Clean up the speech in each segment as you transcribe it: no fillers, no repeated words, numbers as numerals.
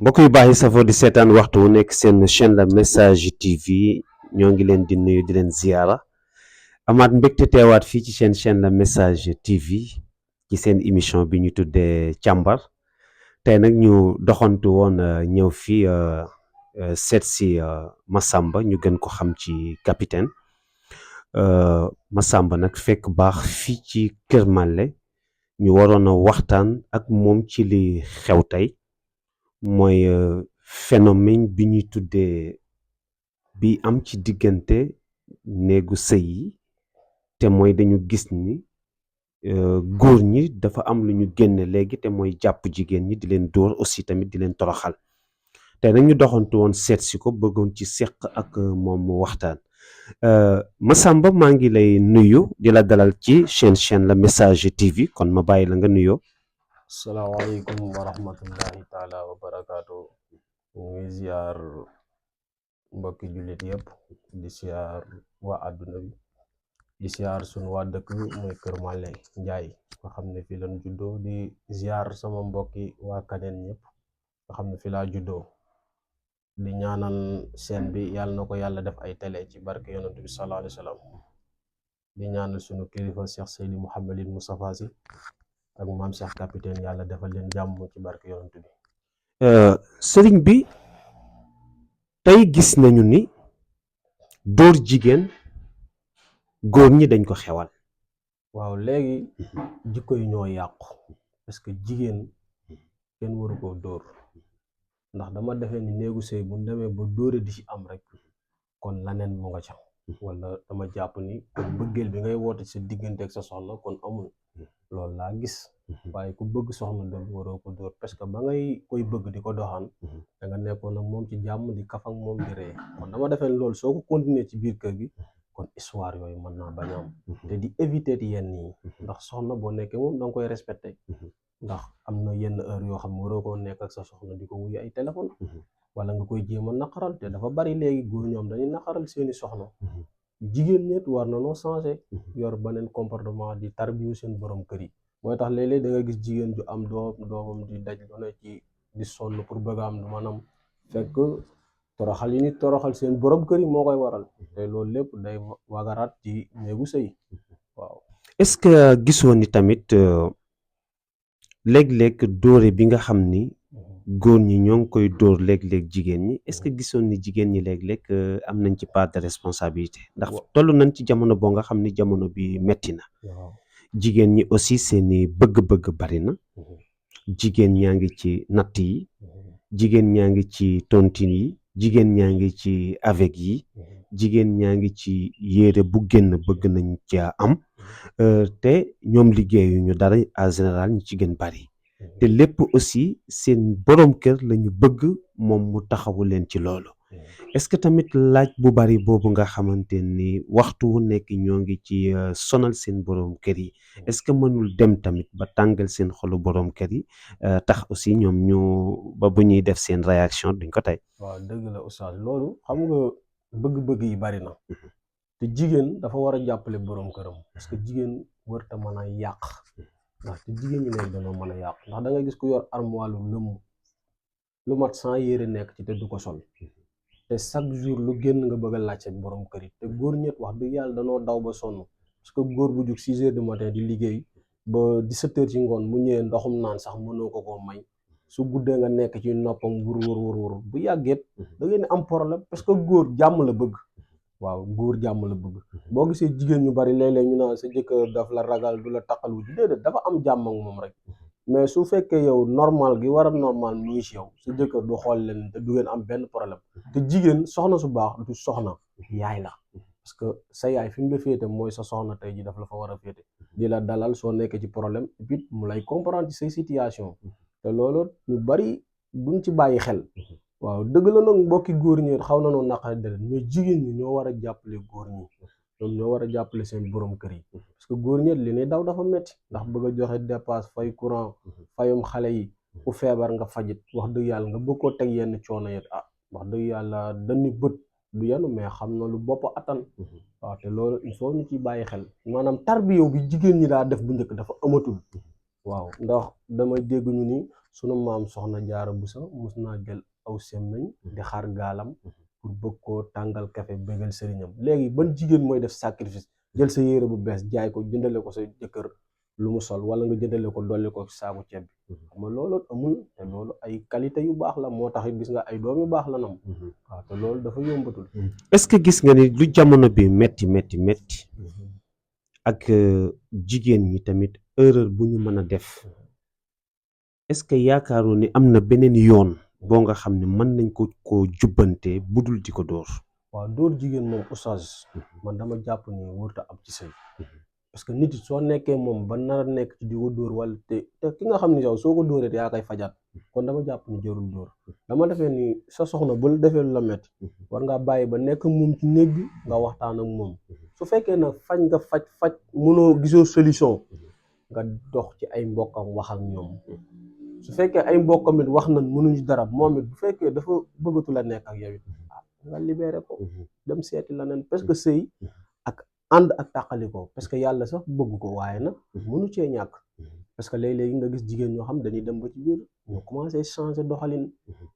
mbokk yu baax yi safoo di seetaan waxtu wu nekk seen chaîne la message TV ñoo ngi leen di nuyu di leen ziyaara amaat mbégte teewaat fii ci seen chaîne la message TV ci seen émission bi ñu tuddee càmbar tey nag ñu doxantu woon ñëw fii seet si Massamba ñu gën ko xam ci capitaine Massamba nag fekk baax fii ci Kër Mallé ñu waroon a waxtaan ak moom ci li xew tey mooy phénomène bi ñuy tuddee bi am ci diggante néegu sëy yi te mooy dañu gis ni góor ñi dafa am lu ñu génne léegi te mooy jàpp jigéen ñi di leen dóor aussi tamit di leen toroxal te nag ñu doxantu woon seet si ko bëggoon ci seq ak moom mu waxtaan Massamba maa ngi lay nuyu di la dalal ci chaîne la message TV kon ma bàyyi la nga nuyoo. salaamaaleykum wa rahmatullahi taala wa barakaatu. ñu ngi ziar mbokki jullit yëpp di ziar waa àdduna bi di ziar sunu waa dëkk muy Kër Mallé Njaay nga xam ne fi lañ juddoo di ziar sama mbokki waa Kaneen ñëpp nga xam ne fi laa juddoo di ñaanal seen bi yàlla na ko yàlla def ay télé ci barke yonent bi sallallahu alayhi wa sallam di ñaanal sunu kilifa Cheikh Seydi Mouhamadine Moustapha Sy ak maam Cheikh capitaine yàlla defal leen jàmm ci barke yonent bi. sëriñ bi tey gis nañu ni dóor jigéen góor ñi dañ ko xewal. waaw léegi jikko yi ñoo yàqu parce que jigéen kenn waru koo dóor ndax dama defee ni néegu sëy bu demee ba dóore di ci am rek kon laneen mu nga ca wala dama jàpp ni kon bëggeel bi ngay woote sa diggante ak sa soxna kon amul loolu laa gis waaye ku bëgg soxna doom waroo ko dóor parce que ba ngay koy bëgg di ko doxaan da nga nekkoon ak moom ci jàmm di kaf ak moom di ree kon dama defee loolu soo ko continuer ci biir kër gi kon histoire yooyu mën naa bañ a am te di éviter yenn yi ndax soxna boo nekkee moom da nga koy respecté ndax am na yenn heure yoo xam ne waroo koo nekk ak sa soxna di ko wuyu ay téléphone wala nga koy jéem a naqaral te dafa bari léegi góor ñoom dañuy naqaral seeni soxna jigéen ñet war na noo changé yor beneen comportement di tarbiyu seen borom kër yi mooy tax léeg-léeg da nga gis jigéen ju am doomam di daj lu ne ci di sonn pour bëgg a am maanaam fekk toroxal yi nit toroxal seen borom kër yi moo koy waral te loolu lépp day wagaraat ci néegu sëy waaw. est-ce que gisoo ni tamit léeg-léeg dóore bi nga xam ni góor ñi ñoo ngi koy dóor léeg-léeg jigéen ñi est-ce que gisoon ni jigéen ñi léeg-léeg am nañ ci part de responsabilité ndax toll nañ ci jamono boo nga xam ni jamono bi metti na jigéen ñi aussi seeni bëgg-bëgg bari na jigéen ñaa ngi ci natt yi jigéen ñaa ngi ci tontine yi jigéen ñaa ngi ci avec yi jigéen ñaa ngi ci yére bu génn bëgg nañ ca am te ñoom liggéeyu ñu dara en général ñu ci gën bari te lépp aussi seen borom kër lañu bëgg moom mu taxawu leen ci loolu est-ce que tamit laaj bu bari boobu nga xamante ni waxtu wu nekk ñoo ngi ci sonal seen borom kër yi est-ce que mënul dem tamit ba tàngal seen xolu borom kër yi tax aussi ñoom ñu ba bu ñuy def seen réaction duñ ko tey. waaw dëgg la oustaz loolu xam nga bëgg-bëgg yi bari na te jigéen dafa war a jàppale borom këram parce que jigéen warta mën a yàq ndax te jigéen ñi léegi dañoo mën a yàq ndax da nga gis ku yor armoire lu mat 100 yére nekk ci te du ko sol te chaque jour lu génn nga bëgg a laajte ak borom kër yi te góor ñett wax dëgg yàlla danoo daw ba sonn parce que góor bu jug 6 heures du matin di liggéey ba 17 heures ci ngoon mu ñëwee ndoxum naan sax mënoo ko koo may su guddee nga nekk ci noppam wur bu yàggeet da ngeen am problème parce que góor jàmm la bëgg waaw góor jàmm la bëgg boo gisee jigéen ñu bari léeg-léeg ñu naan sa jëkkër daf la ragal du la taqal wu ji déedéet dafa am jàmm ak moom rek mais su fekkee yow normal gi war a normal mu ngi ci yow sa jëkkër du xool leen te du ngeen am benn problème te jigéen soxna su baax du soxna yaay la parce que sa yaay fi mu la féete mooy sa soxna tey ji daf la fa war a féete di la dalal soo nekkee ci problème et puis mu lay comprendre ci say situation te loolu ñu bari duñ ci bàyyi xel waaw dëgg la nag mbokki góor ñi xaw na noo naqari deret mais jigéen ñi ñoo war a jàppale góor ñi ñoom ñoo war a jàppale seen borom kër yi parce que góor ñi li ne daw dafa metti ndax bëgg a joxe dépasse fay courant fayum xale yi ku feebar nga fajit wax dëgg yàlla nga bëgg koo teg yenn coono yet wax dëgg yàlla dañu bët du yenu mais xam na lu bopp attan waaw te loolu il faut ñu ci bàyyi xel maanaam tarbiya bi jigéen ñi daa def bu njëkk dafa amatul waaw ndax damay dégg ñu ni sunu maam Soxna Jaara Buso mus naa jël aw semmiñ di xar gaalam pour bëgg koo tàngal kafe bégal sëriñam. léegi ban jigéen mooy def sacrifice jël sa yére bu bees jaay ko jëndale ko sa jëkkër lu mu sol, wala nga jëndale ko dolli ko saaku ceeb bi. xam nga loolu amul, te loolu ay qualité yu baax la, moo tax it gis nga ay doom yu baax la nam. waaw te loolu dafa yombatul. est-ce que gis nga ni lu jamono bi metti ak jigéen ñi tamit erreur bu ñu mën a def, est-ce que yaakaaru ni am na beneen yoon boo nga xam ne mën nañ ko jubbante budul di ko dóor? waaw dóor jigéen moom oustaz man dama jàpp ni wërta am ci sëy, parce que nit soo nekkee moom ba nar a nekk ci di ko dóor wala te ki nga xam ni yow soo ko dóoree yaa koy fajaat, kon dama jàpp ni jarul dóor. dama defee ni sa soxna bu la defee lu la metti war ngaa bàyyi ba nekk moom ci néeg bi nga waxtaan ak moom. su fekkee nag faj mënoo gisoo solution nga dox ci ay mbokkam wax ak ñoom. su fekkee ay mbokkam it wax nañ mënuñu dara, moom it bu fekkee dafa bëggatu la nekk ak yow it nga libéré ko dem seeti leneen, parce que sëy ak ànd ak tàqali ko, parce que yàlla sax bëgg ko, waaye nag mënu cee ñàkk. parce que léeg-léegi nga gis jigéen ñoo xam dañuy dem ba ci biir ñu commencé changer doxalin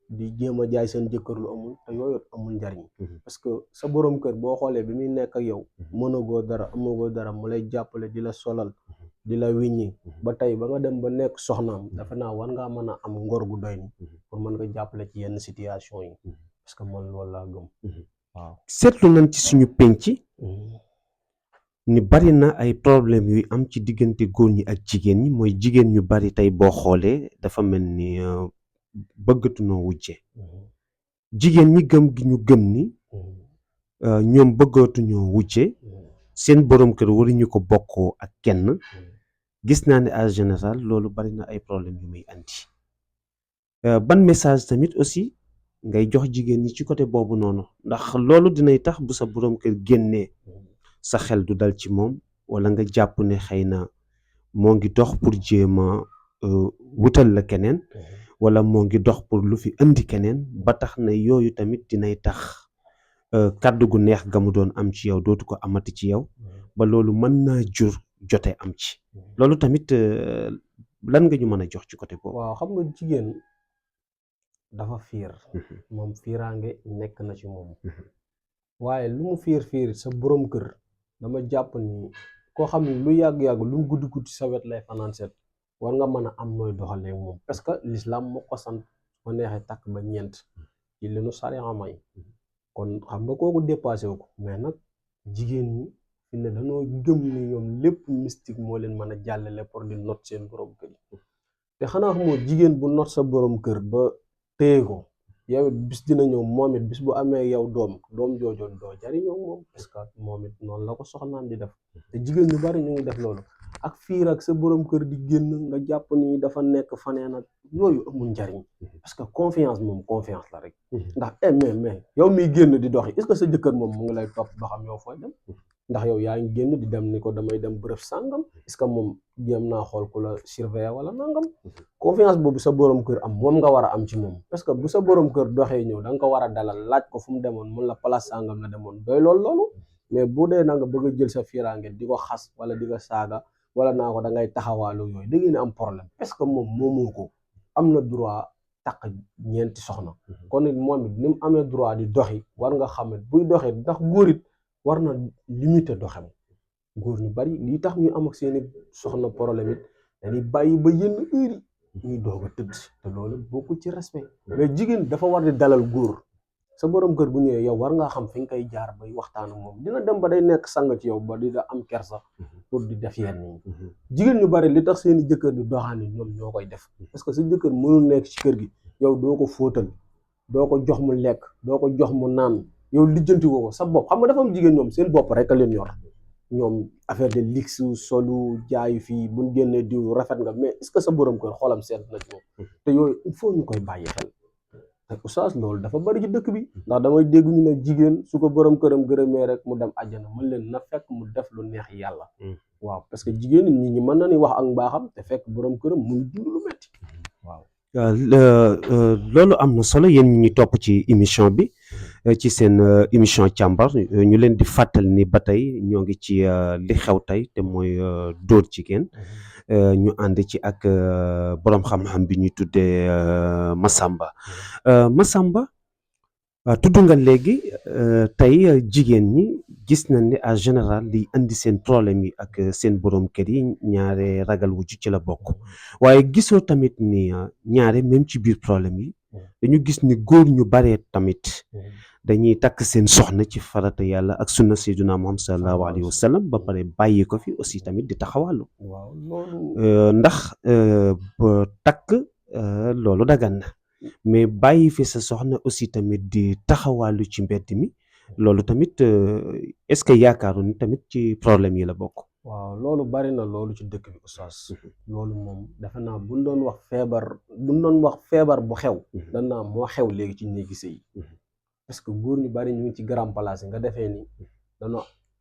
di jéem a jaay seen jëkkër lu amul, te yooyu amul njariñ. parce que sa borom kër boo xoolee bi muy nekk ak yow mënagoo dara amagoo dara, mu lay jàppale di la solal di la wiññi ba tey ba nga dem ba nekk soxnaam, dafa naa war ngaa mën a am ngor gu doy ni pour mën nga jàppale ci yenn situation yi, parce que man loolu laa gëm. waaw seetlu nañ ci suñu penc ni bari na ay problème yuy am ci diggante góor ñi ak jigéen ñi, mooy jigéen ñu bari tey boo xoolee dafa mel ni bëggatunoo wujje. jigéen ñi gëm gi ñu gëm ni ñoom bëggatuñoo wujje, seen borom kër waruñu ko bokkoo ak kenn. gis naa ne en général loolu bari na ay problème yu muy andi. ban message tamit aussi ngay jox jigéen ñi ci côté boobu noonu, ndax loolu dinay tax bu sa borom kër génnee sa xel du dal ci moom, wala nga jàpp ne xëy na moo ngi dox pour jéem a wutal la keneen, wala moo ngi dox pour lu fi indi keneen, ba tax na yooyu tamit dinay tax kàddu gu neex ga mu doon am ci yow dootu ko amati ci yow, ba loolu mën naa jur jote am ci. loolu tamit lan nga ñu mën a jox ci côté boobu? waaw xam nga jigéen dafa fiir, moom fiiraange nekk na ci moom, waaye lu mu fiir sa borom kër dama jàpp ni koo xam ne lu yàgg-yàgg lu mu guddi sa wet lay fanaan seet, war nga mën a am nooy doxalee moom, parce que l'islam moo ko sant ko neexee takk ba ñeent ci li nu sariya may. kon xam nga kooku dépassé wu ko, mais nag jigéen ñi fi ne dañoo gëm ni ñoom lépp mystique moo leen mën a jàllale pour di not seen borom kër yi. te xanaa xamoo jigéen bu not sa borom kër ba téye ko, yow it bis dina ñëw moom it bis bu amee yow doom joojoon doo jariñoo moom, parce que moom it noonu la ko soxnaan di def. te jigéen ñu bari ñu ngi def loolu ak fiir ak sa borom kër di génn nga jàpp ni dafa nekk faneen ak yooyu amul njariñ, parce que confiance moom confiance la rek. ndax mais yow miy génn di doxi, est-ce que sa jëkkër moom mu ngi lay topp ba xam yow fooy dem? ndax yow yaa ngi génn di dem ni ko damay dem bërëb sàngam, est-ce que moom jéem naa xool ku la surveiller wala nangam? confiance boobu sa borom kër am moom nga war a am ci moom, parce que bu sa borom kër doxee ñëw da nga ko war a dalal, laaj ko fu mu demoon mun la place sàngam la demoon, doy loolu. mais bu dee na nga bëgg a jël sa fiiraange di ko xas wala di ko saaga wala naa ko da ngay taxawaalu yooyu, da ngeen am problème, parce que moom moomoo ko, am na droit takk ñeenti soxna. kon it moom it ni mu amee droit di doxi, war nga xam ne buy doxee, ndax góor it war na limité doxem. góor ñu bari lii tax ñu am ak seeni soxna problème it dañuy bàyyi ba yenn heure yi ñuy doog a tëdd, te loolu bokkul ci respect. mais jigéen dafa war di dalal góor. sa borom kër bu ñëwee yow war ngaa xam fi nga koy jaar bay waxtaan ak moom, dina dem ba day nekk sang ci yow ba di da am kersa pour di def yenn yi. jigéen ñu bari li tax seeni jëkkër di doxaani ñoom ñoo koy def, parce que sa jëkkër mënul nekk ci kër gi yow doo ko fóotal, doo ko jox mu lekk, doo ko jox mu naan, yow lijjanti ko sa bopp. xam nga dafa am jigéen ñoom seen bopp rek a leen yor, ñoom affaire de luxe solu jaayu fii buñ génnee diw rafet nga, mais est-ce que sa borom kër xolam seet na ci moom? te yooyu il faut ñu koy bàyyi xel. te oustaz loolu dafa bari ci dëkk bi, ndax damay dégg ñu ne jigéen su ko borom këram gërëmee rek mu dem àjjana, mën leen na fekk mu def lu neex yàlla. waaw parce que jigéen nit ñi mën na ni wax ak mbaaxam te fekk borom këram mu ngi dund lu metti. waaw loolu am na solo. yéen ñi ngi topp ci émission bi ci seen émission càmbar ñu leen di fàttali ni ba tey ñoo ngi ci li xew tey te mooy dóor jigéen ñu ànd ci ak borom xam-xam bi ñuy tuddee Massamba Massamba tudd nga léegi tey jigéen ñi gis nañ ne en général li indi seen problème yi ak seen borom kër yi ñaare ragal wujju ci la bokk waaye gisoo tamit ni ñaare même ci biir problème yi dañu gis ni góor ñu baree tamit dañuy takk seen soxna ci farata yàlla ak sunna sayyiduna Muhammad sallallahu alayhi wa sallam ba pare bàyyi ko fi aussi tamit di taxawàllu waaw loolu ndax takk loolu dagan na mais bàyyi fi sa soxna aussi tamit di taxawàllu ci mbedd mi loolu tamit est-ce que yaakaaru ni tamit ci problème yi la bokk. waaw loolu bari na loolu ci dëkk bi oustaz loolu moom defe naa buñ doon wax feebar bu xew dan naa moo xew léegi ci néegi sëy yi parce que góor ñu bari ñu ngi ci grand place yi nga defee ni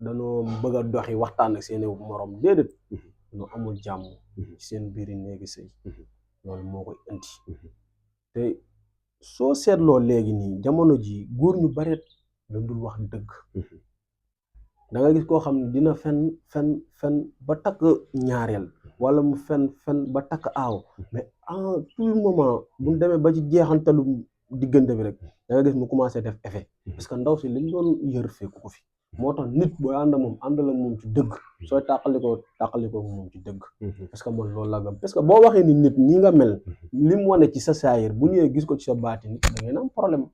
danoo bëgg a doxi waxtaan ak seeni morom déedéet ñu amul jàmm ci seen biiri néegi sëy loolu moo koy indi te soo seetloo léegi nii jamono ji góor ñu bareet dañ dul wax dëgg da nga gis koo xam ne dina fen ba takk ñaareel wala mu fen ba takk aaw mais en tout moment bu ñu demee ba ci jeexantalu diggante bi rek da nga gis mu commencé def effet parce que ndaw si liñ doon yër fekku ko fi moo tax nit booy ànd ak moom àndal ak moom ci dëgg sooy tàqalikoo moom ci dëgg parce que man loolu la gëm parce que boo waxee ni nit ñi nga mel li mu wane ci sa saayir bu ñëwee gis ko ci sa baati nit da ngeen am problème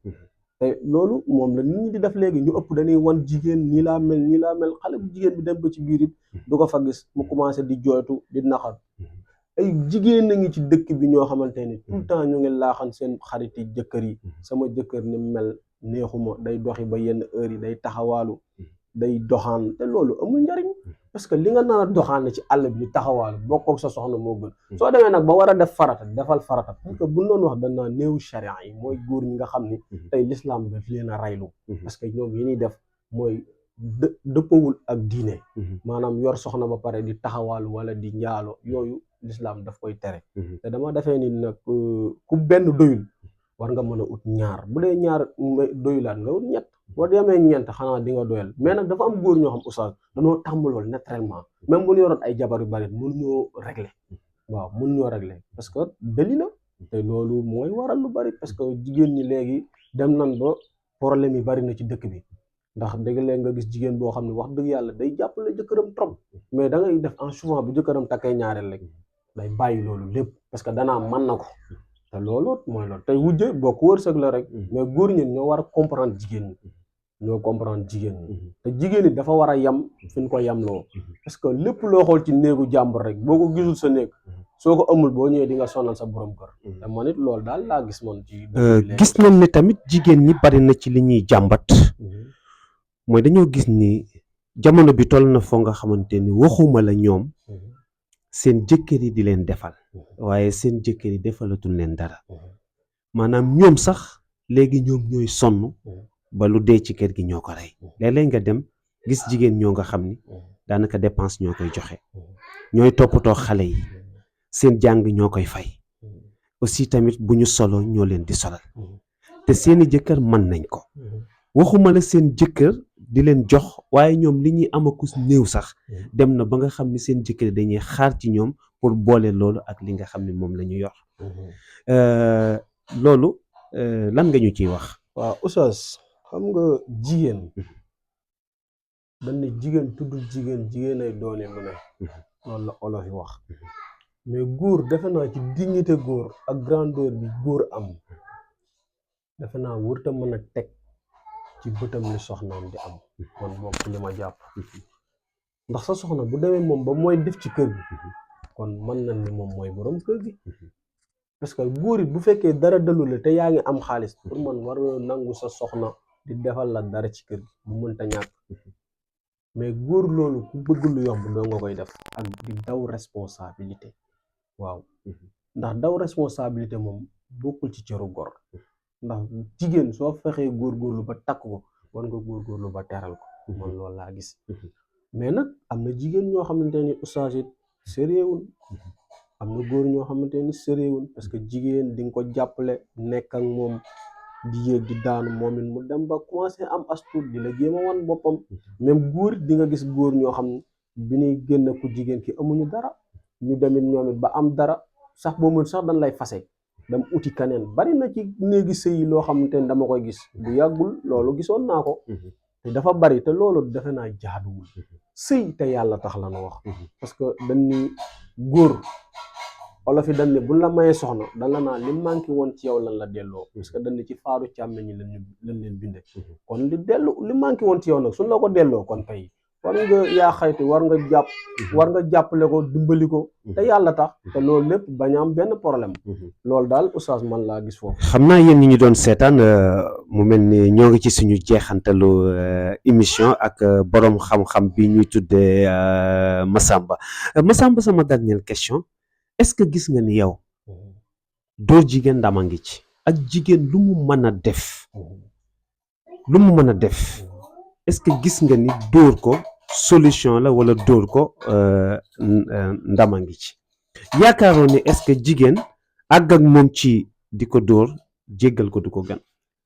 te loolu moom la nit ñi di def léegi ñu ëpp dañuy wan jigéen nii laa mel xale bu jigéen bi dem ba ci biir it du ko fa gis mu commencé di jooytu di naxal ay jigéen a ngi ci dëkk bi ñoo xamante ni tout le temps ñu ngi laaxan seen xariti jëkkër yi sama jëkkër ni mel neexuma day doxi ba yenn heure yi day taxawaalu day doxaan te loolu amul njariñ parce que li nga nar a doxaane ci àll bi di taxawaalu bokkook sa soxna moo gën soo demee nag ba war a def farata defal farata parce que buñ doon wax dañ naa néewu charia yi mooy góor ñi nga xam ni tey l'islam daf leen a raylu parce que ñoom yi ñuy def mooy dëppawul ak diine maanaam yor soxna ba pare di taxawaalu wala di njaalo yooyu l'islam daf koy tere te dama defee ni nag ku benn doyul war nga mën a ut ñaar bu dee ñaar doyulaat nga ut ñett boo demee ñeent xanaa di nga doyal mais nag dafa am góor ñoo xam oustaz dañoo tàmm lool naturellement même bu ñu yoroon ay jabar yu bari mënuñoo régler parce que deli la te loolu mooy waral lu bari parce que jigéen ñi léegi dem nan ba problème yi bari na ci dëkk bi ndax dëgg leen nga gis jigéen boo xam ne wax dëgg yàlla day jàppale jëkkëram trop mais da ngay def en souvent bu jëkkëram takkee ñaareel rek day bàyyi loolu lépp parce que danaa mën na ko te loolu mooy loolu tey wujje bokk wërsëg la rek mais góor ñi ñoo war a comprendre jigéen ñi te jigéen ñi dafa war a yam fi ñu ko yamloo parce que lépp loo xool ci néegu jàmbur rek boo ko gisul sa néeg soo ko amul boo ñëwee di nga sonal sa borom kër te man it loolu daal laa gis man ci gis nañ ne tamit jigéen ñi bari na ci li ñuy jàmbat mooy dañoo gis ni jamono bi toll na foo nga xamante ni waxuma la ñoom seen jëkkër yi di leen defal waaye seen jëkkër yi defalatul leen dara maanaam ñoom sax léegi ñoom ñooy sonn ba lu dee ci kër gi ñoo ko rey léeg-léeg nga dem gis jigéen ñoo nga xam ni daanaka dépense ñoo koy joxe ñooy toppatoo xale yi seen jàng ñoo koy fay aussi tamit bu ñu solo ñoo leen di solal te seeni jëkkër mën nañ ko waxuma la seen jëkkër di leen jox waaye ñoom li ñuy amakus néew sax dem na ba nga xam ni seen jëkkër dañuy xaar ci ñoom pour boole loolu ak li nga xam ne moom la ñu yor loolu lan nga ñu ciy wax. waaw oustaz xam nga jigéen dañ ne jigéen tuddul jigéen ay doone lu ne loolu la olof yi wax mais góor defe naa ci dignité góor ak grandeur bi góor am defe naa wërta mën a teg ci bëtam li soxnaam di am man moom li ma jàpp ndax sa soxna bu demee moom ba mooy def ci kër gi kon mën nañ ni moom mooy borom kër gi parce que góor it bu fekkee dara dalu la te yaa ngi am xaalis pour man war nga nangu sa soxna di defal la dara ci kër gi bu mënta ñàkk mais góor loolu ku bëgg lu yomb doo nga koy def ak di daw responsabilité waaw ndax daw responsabilité moom bokkul ci cëru góor ndax jigéen soo fexee góorgóorlu ba takk ko war nga góorgóorlu ba teral ko man loolu laa gis mais nag am na jigéen ñoo xamante ni oustaz it sérieuxul am na góor ñoo xamante ni sérieuxul parce que jigéen di nga ko jàppale nekk ak moom di yéeg di daanu moom it mu dem ba commencé am as tuut di la jéem a wan boppam même góor di nga gis góor ñoo xam ne bi ñuy génn ku jigéen ki amuñu dara ñu demit ñoom it ba am dara sax boo mën sax dañ lay fase dem uti kaneen bari na ci néegi sëy yi loo xamante ne dama koy gis bu yàggul loolu gisoon naa ko te dafa bari te loolu defe naa jaaduwul sëy te yàlla tax la nu wax parce que dañ ni góor olof yi dañ ne buñ la mayee soxna dañ la naa li manqué woon ci yow lan la delloo parce que dañ ne ci faaru càmmeñ ñi lañ leen binde kon li manqué woon ci yow nag suñ la ko delloo kon tey war nga yaa xayti war nga jàppale ko dimbali ko te yàlla tax te loolu lépp bañ am benn problème loolu daal oustaz man laa gis foofu. xam naa yéen ñi ñu doon seetaan mu mel ni ñoo ngi ci suñu jeexantalu émission ak borom xam-xam bi ñuy tuddee Massamba sama dernière question est-ce que gis nga ni yow dóor jigéen ndama ngi ci ak jigéen lu mu mën a def est-ce que gis nga ni dóor ko solution la wala dóor ko ndama ngi ci yaakaaroon ni est-ce que jigéen àgg ak moom ci di ko dóor jéggal ko du ko gën.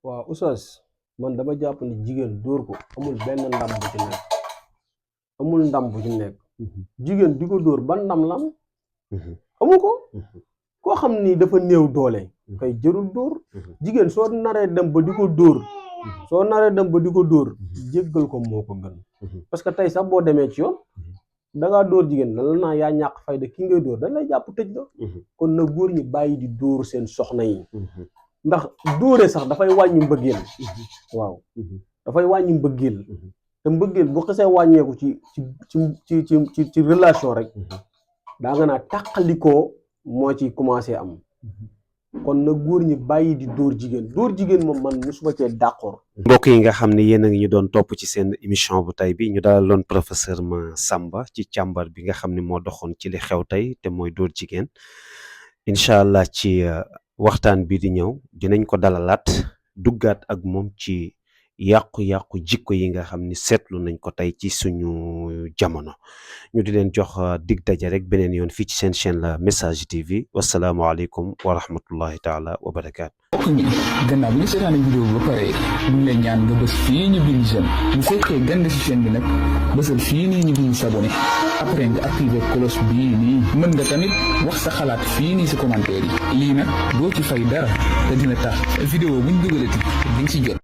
waaw oustaz man dama jàpp ni jigéen dóor ko amul benn ndam bu ci nekk amul ndam bu ci nekk jigéen di ko dóor ban ndam lam amu ko koo xam ni dafa néew doole kay jërul dóor jigéen soo naree dem ba di ko dóor jéggal ko moo ko gën parce que tey sax boo demee ci yoon dangaa dóor jigéen da la naa yaa ñàkk fayda ki ngay dóor dañ lay jàpp tëj la kon na góor ñi bàyyi di dóor seen soxna yi ndax dóore sax dafay wàññi mbëggeel waaw dafay wàññi mbëggeel te mbëggeel bu xesee wàññeeku ci relation rek daa nga naa tàqalikoo moo ci commencé am kon na góor ñi bàyyi di dóor jigéen moom man musuma cee d'accord. mbokk yi nga xam ne yéen a ngi ñu doon topp ci seen émission bu tey bi ñu dalaloon professeur Massamba ci càmbar bi nga xam ne moo doxoon ci li xew tey te mooy dóor jigéen incha allah ci waxtaan bi di ñëw dinañ ko dalalaat duggaat ak moom ci yàqu-yàqu jikko yi nga xam ni seetlu nañ ko tey ci suñu jamono ñu di leen jox dig daje rek beneen yoon fii ci seen chaîne la Message TV wasalaamaaleykum wa rahmatullahi taala wa barakaatu. mbokk ñi gannaaw bi ñu seetaane vidéo bi ba pare ñu ngi leen ñaan nga bës fii ñu bind j'aime bu fekkee gande si chaîne bi nag bësal fii nii ñu bind s'abonné après nga activer cloche bii nii mën nga tamit wax sa xalaat fii nii si commentaire yi lii nag doo ci fay dara te dina tax vidéo buñ dugalati di nga si jot.